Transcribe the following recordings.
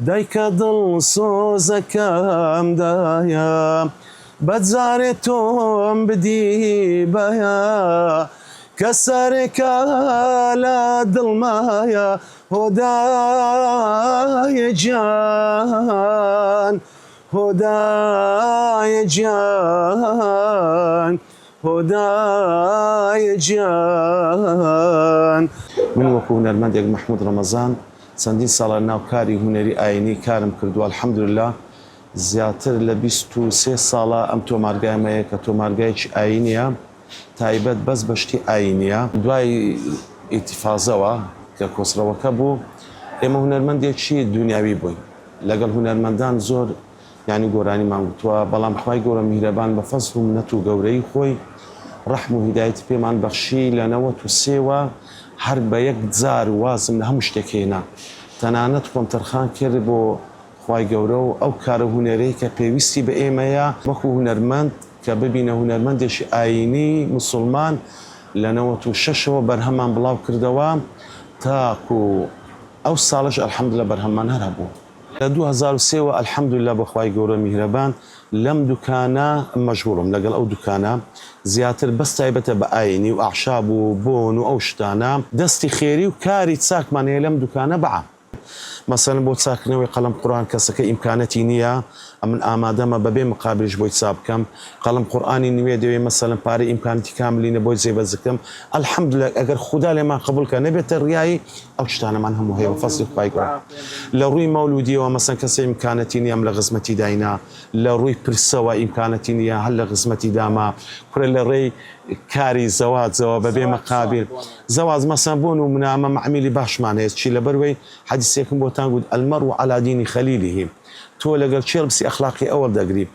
دایکە دڵسۆزەکەم دایە بە جارێ تۆم بدیبایە کە سەرێکە لە دڵمایە هۆدایە گیان هۆدایە گیان هۆدایە گیان. من وەکو هونەرمەندێک مەحمود ڕەمەزان چەندین ساڵە لەناو کاری هونەری ئاینی کارم کردووە الحمدللە زیاتر لە 23 ساڵە ئەم تۆمارگایەم هەیە کە تۆمارگایەکی ئاینیە تایبەت بەس بە شتی ئاینیە. دوای ئیتیفازەوە کە کۆسرەوەکە بوو ئێمە هونەرمەندێکی دونیاوی بووین لەگەڵ هونەرمەندان زۆر یانی گۆرانیمان گوتوە بەڵام خوای گەورە میهرەبان بە فەزڵ و منەت و گەورەیی خۆی ڕەحم و هیدایەتی پێمان بەخشی لە 93 وە هەر بە یەک جار وازم لە هەموو شتێک هێنا تەنانەت خۆم تەرخان کرد بۆ خوای گەورە و ئەو کارە هونەرەی کە پێویستی بە ئێمەیە وەکو هونەرمەند کە ببینە هونەرمەندێکی ئایینی موسڵمان لە 96 ەوە بەرهەممان بڵاو کردەوە تاکو ئەو ساڵەش الحمدللە بەرهەممان هەر هەبوو. لە 2003 وە الحمدللە بۆ خوای گەورە میهرەبان لەم دوکانە مەشغوڵم لەگەڵ ئەو دوکانە زیاتر بەس تایبەتە بە ئاینی و ئەعشاب و بۆن و ئەو شتانە دەستی خێری و کاری چاکمان هەیە لەم دوکانە بە عام. مەسەلەن بۆ چاککردنەوەی قەڵەم قورئان کەسەکە ئیمکانەتی نییە ئەمن ئامادەمە بەبێ مقابلیش بۆی چاک بکەم قەڵەم قورئانی نوێ دەوێ مەسەلەن پارەی ئیمکانەتی کاملی نیە بۆی جێبەجکەم الحمدللە ئەگەر خودا لێمان قبوڵ کا نەبێتە ڕیایی ئەو شتانەمان هەموو هەیە بە فەزڵی خوای گەورە لە ڕووی مەولودیەوە مەسەن کەسێ ئیمکانەتی نیە ئەم لە غزمەتی داینا لە ڕووی پرسەوە ئیمکانەتی نیە هەر لە غزمەتی داما کورە لە ڕێی کاری زەواجەوە بەبێ مەقابیل زەواج مەسەن بۆ نمونە ئەمە مەعمیلی باشمان هەیە چی لەبەروەی حەدیسێکم بۆتان گوت المرء علی دین خلیله تۆ لەگەڵ کێ بچی ئەخلاقی ئەوە دەگری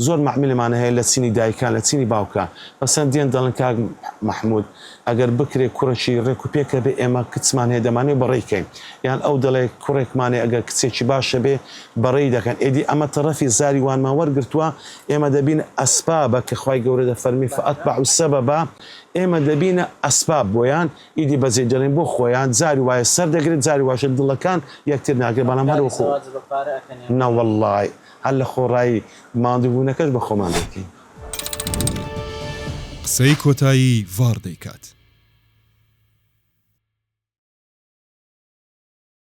زۆر مەعمیلمان هەیە لە چینی دایکان لە چینی باوکان مەسەن دێن دەڵێن کاک مەحمود ئەگەر بکرێ کوڕێکی ڕێک و پێک هەبێ ئێمە کچمان هەیە دەمانەوێ بەڕێی کەین یان ئەو دەڵێ کوڕێکمان هەیە ئەگەر کچێکی باش هەبێ بەڕێی دەکەن ئێدی ئەمە تەڕەفی زاری وانمان وەرگرتووە ئێمە دەبینە ئەسبابە کە خوای گەورە دەفەرمی فاتبعوا السبب ئێمە دەبینە ئەسباب بۆیان ئیدی بەجێ دێڵین بۆ خۆیان جاری وایە سەر دەگرێت جاری واشە دڵەکان یەکتر ناگرێت بەڵام هەر وەکو نەوەڵڵای هەر لە خۆڕایی ماندووبوونەکەش بە خۆمان دەیکەین. قسەی کۆتایی ڤاڕ دەیکات.